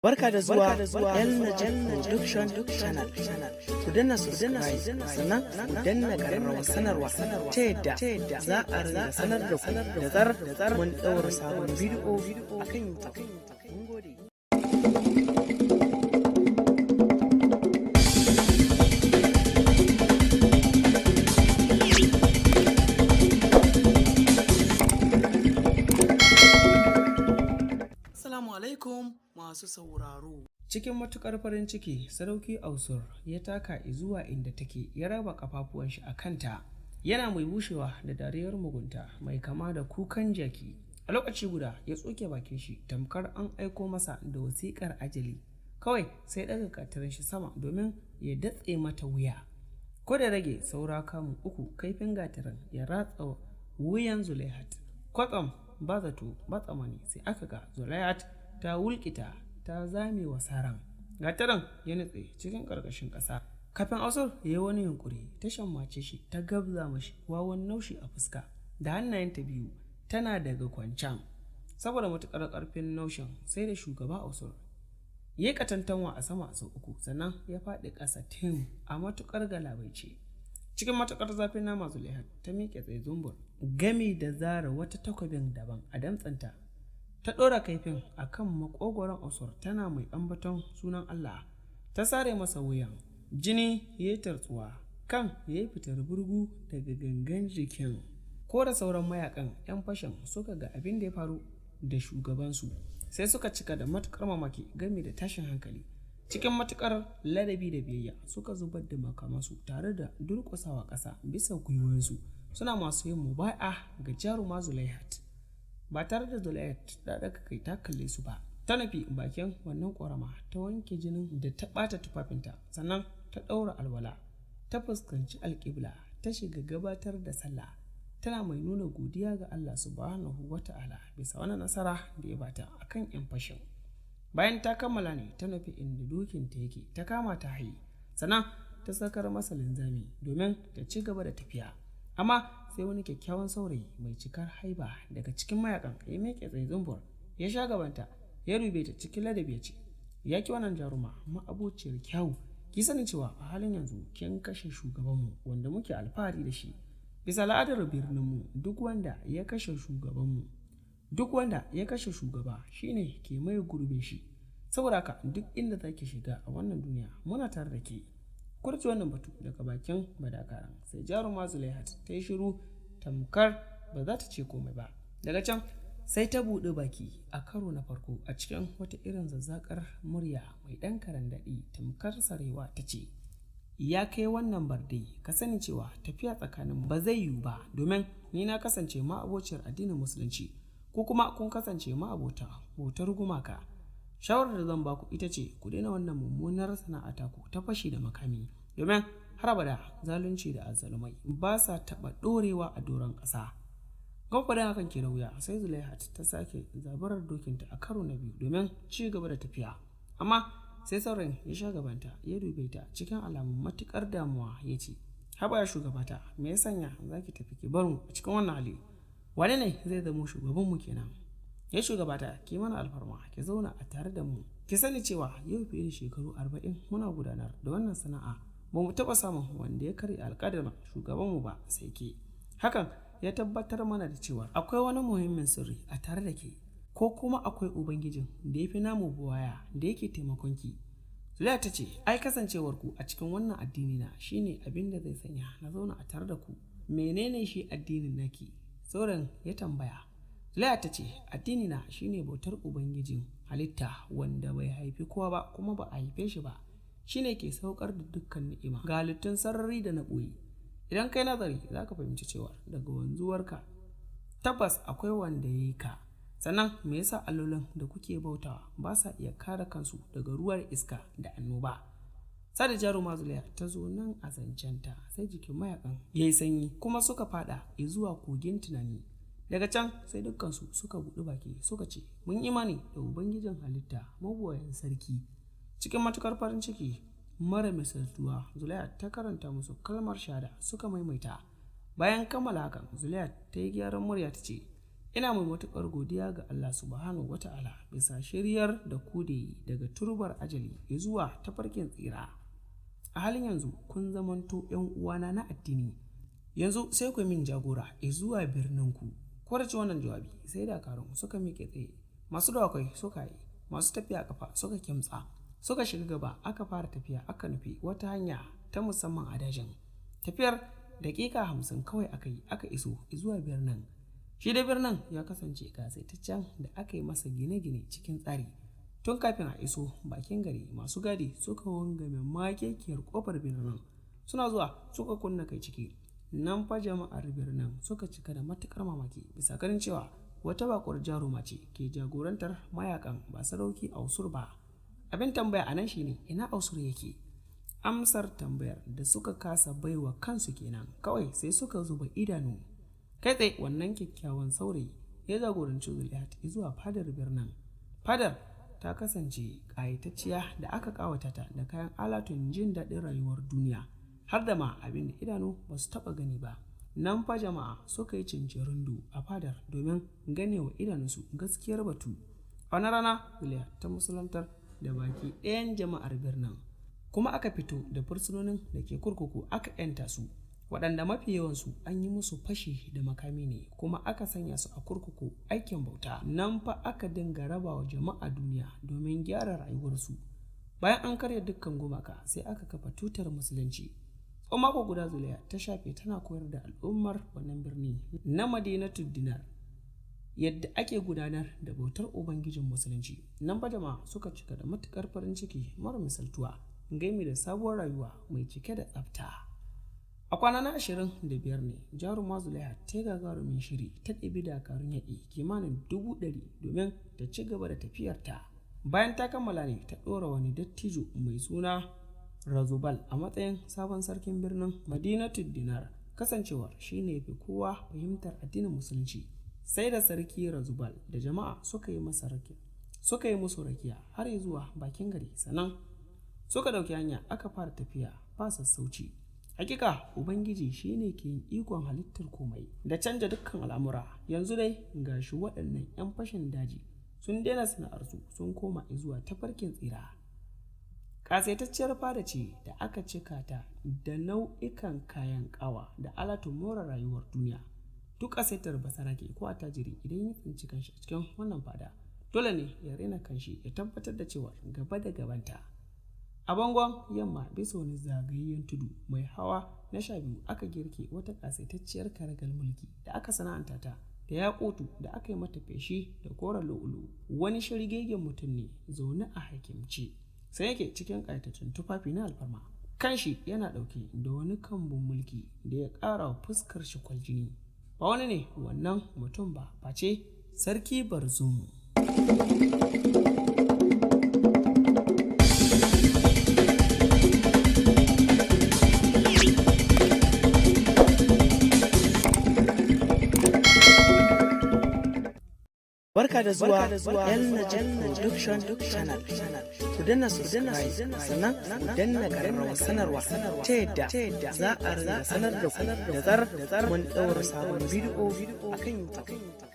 Barka da zuwa El Najal Production Channel. Ku danna subscribe sannan ku danna ƙararrawar sanarwa ta yadda za a rinda sanar da ku da zarar mun ɗaura sabon bidiyo a kan YouTube. Mun gode. Assalamu alaikum masu sauraro. Cikin matuƙar farin ciki, Sadauki Ausur ya taka zuwa inda take ya raba kafafuwan shi a kanta. Yana mai bushewa da dariyar mugunta mai kama da kukan jaki. A lokaci guda ya tsoke bakin shi tamkar an aiko masa da wasiƙar ajali. Kawai sai ɗaga katarin shi sama domin ya datse mata wuya. Ko da rage saura kamun uku kaifin gatarin ya ratsa wuyan Zulaihat. Kwatsam ba zato ba tsamani sai aka ga Zulaihat ta wulkita ta zame wa saran. Gatarin ya nutse cikin ƙarƙashin ƙasa. Kafin Ausur ya yi wani yunƙuri ta shammace shi ta gabza mashi wawan naushi a fuska da hannayenta biyu tana daga kwancan. Saboda matuƙar ƙarfin naushin sai da shugaba Ausur ya yi katantanwa a sama sau uku sannan ya faɗi ƙasa tim a matuƙar galabaice. Cikin matuƙar zafin nama Zulaihat ta miƙe tsaye zumbur gami da zara wata takwabin daban a damtsanta. Ta ɗora kaifin a kan maƙogwaron Osur tana mai ambaton sunan Allah. Ta sare masa wuyan. Jini ya yi tartsuwa, kan ya yi fitar burgu daga gangan jikin. Ko da sauran mayakan 'yan fashin suka ga abin da ya faru da shugabansu, sai suka cika da matuƙar mamaki gami da tashin hankali. Cikin matuƙar ladabi da biyayya suka zubar da makamansu tare da durƙusawa ƙasa bisa gwiwoyinsu suna masu yin mubai'a ga jaruma Zulaihat. Ba tare da Zulaihat ta ɗaga kai ta kalle su ba. Ta nufi bakin wannan ƙorama ta wanke jinin da ta ɓata tufafinta sannan ta ɗaura alwala. Ta fuskanci alƙibla ta shiga gabatar da sallah. Tana mai nuna godiya ga Allah subhanahu wa ta'ala bisa wannan nasara da ya bata akan 'yan fashin. Bayan ta kammala ne ta nufi inda dokinta yake ta kama ta haye sannan ta sakar masa linzami domin ta ci gaba da tafiya. Amma sai wani kyakkyawan saurayi mai cikar haiba daga cikin mayakan ya miƙe tsaye zumbur ya sha gabanta ya rube ta cikin ladabi ya ce, ya ki wannan jaruma ma'abociyar kyawu, ki sani cewa a halin yanzu kin kashe shugabanmu wanda muke alfahari da shi. Bisa al'adar birninmu duk wanda ya kashe shugabanmu duk wanda ya kashe shugaba shine ke mai gurbin shi. Saboda haka duk inda zaki shiga a wannan duniya muna tare da ke. Kurci wannan batu daga bakin badakaran sai jaruma Zulaihat ta yi shiru tamkar ba za ta ce komai ba. Daga can sai ta buɗe baki a karo na farko a cikin wata irin zazzakar murya mai ɗan karan daɗi tamkar sarewa ta ce, ya kai wannan barde ka sani cewa tafiya tsakanin ba zai yiwu ba domin ni na kasance ma'abociyar addinin musulunci ko kuma kun kasance ma'abota bautar gumaka. Shawarar da zan baku ita ce ku daina wannan mummunar sana'a taku ta fashi da makami domin har abada zalunci da azzalumai ba sa taɓa ɗorewa a doron ƙasa. Gwamfadan hakan ke da wuya sai Zulaihat ta sake zabarar dokinta a karo na biyu domin ci gaba da tafiya. Amma sai saurayin ya sha gabanta ya dube ta cikin alamun matuƙar damuwa ya ce, haba ya shugabata, me ya sanya za ki tafi ki bar mu a cikin wannan hali? Wane ne zai zamo shugabanmu kenan? Ya shugabata, ki mana alfarma ki zauna a tare da mu. Ki sani cewa yau fiye da shekaru 40 muna gudanar da wannan sana'a. Ba mu taɓa samun wanda ya karya alƙadarin shugabanmu ba sai ke. Hakan ya tabbatar mana da cewa akwai wani muhimmin sirri a tare da ke, ko kuma akwai ubangijin da ya fi namu buwaya da yake taimakon ki. Zulaiha ta ce, ai kasancewar ku a cikin wannan addini na shine abin da zai sanya na zauna a tare da ku. Menene shi addinin naki? Sauran ya tambaya. Zulaiha ta ce, addini na shine bautar ubangijin halitta wanda bai haifi kowa ba kuma ba a haife shi ba. Shine ke saukar da dukkan ni'ima ga halittun sarari da na ɓoye. Idan kai nazari za ka fahimci cewa daga wanzuwarka tabbas akwai wanda ya yi ka. Sannan me yasa allolin da kuke bautawa ba sa iya kare kansu daga ruwar iska da annoba? Sada jaruma Zulaiha ta zo nan a zancenta sai jikin mayakan ya yi sanyi kuma suka fada zuwa kogin tunani. Daga can sai dukkansu suka buɗi baki suka ce, mun imani da ubangijin halitta mabuwayan sarki. Cikin matukar farin ciki mara misaltuwa Zulaiha ta karanta musu kalmar shahada suka maimaita. Bayan kammala hakan Zulaiha ta yi gyaran murya ta ce, Ina mai matuƙar godiya ga Allah subhanahu wata'ala bisa shiryar da ku da yi daga turbar ajali zuwa tafarkin tsira. A halin yanzu kun zamanto 'yan uwana na addini. Yanzu sai ku min jagora zuwa birnin ku. Ko da ci wannan jawabi sai dakarun suka miƙe tsaye, masu dawakai suka yi, masu tafiya kafa suka kimtsa, suka shiga gaba, aka fara tafiya, aka nufi wata hanya ta musamman a dajin. Tafiyar daƙiƙa 50 kawai aka yi aka iso zuwa birnin. Shi da birnin ya kasance kasaitaccen da aka yi masa gine-gine cikin tsari. Tun kafin a iso bakin gari, masu gadi suka wangame makekiyar kofar birnin. Suna zuwa suka kunna kai ciki. Nan fa jama'ar birnin suka cika da matukar mamaki bisa ganin cewa wata bakuwar jaruma ce ke jagorantar mayakan ba Sadauki Ausur ba. Abin tambaya a nan shine, ina Ausur yake? Amsar tambayar da suka kasa baiwa kansu kenan, kawai sai suka zuba idanu. Kai tsaye wannan kyakkyawan saurayi ya jagoranci Zulaihat zuwa fadar birnin. Fadar ta kasance ƙayatacciya da aka ƙawata ta da kayan alatun jin daɗin rayuwar duniya, har da ma abin da idanu ba su taɓa gani ba. Nan fa jama'a suka yi cincirundu a fadar domin ganewa idanunsu gaskiyar batu. A wani rana Zulaihat ta musulantar da baki ɗayan jama'ar birnin, kuma aka fito da fursunonin da ke kurkuku aka 'yanta su, waɗanda mafi yawansu an yi musu fashi da makami ne kuma aka sanya su a kurkuku aikin bauta. Nan fa aka dinga raba wa jama'a duniya domin gyara rayuwarsu. Bayan an karya dukkan gumaka sai aka kafa tutar musulunci. Tsawon mako guda Zulaiha ta shafe tana koyar da al'ummar wannan birni na Madinatu Dinar yadda ake gudanar da bautar Ubangijin musulunci. Nan fa jama'a suka cika da matukar farin ciki mara misaltuwa game da sabuwar rayuwa mai cike da tsafta. A kwana na 25 ne jaruma Zulaiha ta gagarumin shiri, ta ɗebi dakarun yaƙi kimanin 100,000 domin ta ci gaba da tafiyarta. Bayan ta kammala ne ta ɗora wani dattijo mai suna Razubal a matsayin sabon sarkin birnin Madinatu Dinar, kasancewar shi ne fi kowa fahimtar addinin musulunci. Sai da sarki Razubal da jama'a suka yi musu rakiya har zuwa bakin gari, sannan suka ɗauki hanya aka fara tafiya ba sassauci. Hakika Ubangiji shi ne ke yin ikon halittar komai da canja dukkan al'amura. Yanzu dai gashi waɗannan 'yan fashin daji sun daina sana'arsu sun koma zuwa tafarkin tsira. Ƙasaitacciyar fada ce da aka cika ta da nau'ikan kayan ƙawa da alatun more rayuwar duniya. Duk ƙasaitar basarake ko attajiri idan ya tsinci kanshi a cikin wannan fada, dole ne ya raina kanshi ya tabbatar da cewa gaba da gabanta. A bangon yamma bisa wani zagayayyen tudu mai hawa na 12 aka girke wata ƙasaitacciyar karagar mulki da aka sana'anta ta da yaƙutu da aka yi mata feshi da koren lu'ulu'u. Wani shirgegen mutum ne zaune a hakimce, sai yake cikin ƙayataccen tufafi na alfarma. Kanshi yana ɗauke da wani kambun mulki da ya ƙara wa fuskar shi kwaljini. Ba wani ne wannan mutum ba face Sarki Barzumu. Barka da zuwa El Najal Production Channel. Ku danna subscribe sannan ku danna ƙararrawar sanarwa ta yadda za a ringa sanar da ku da zarar mun ɗaura sabon bidiyo a kan YouTube.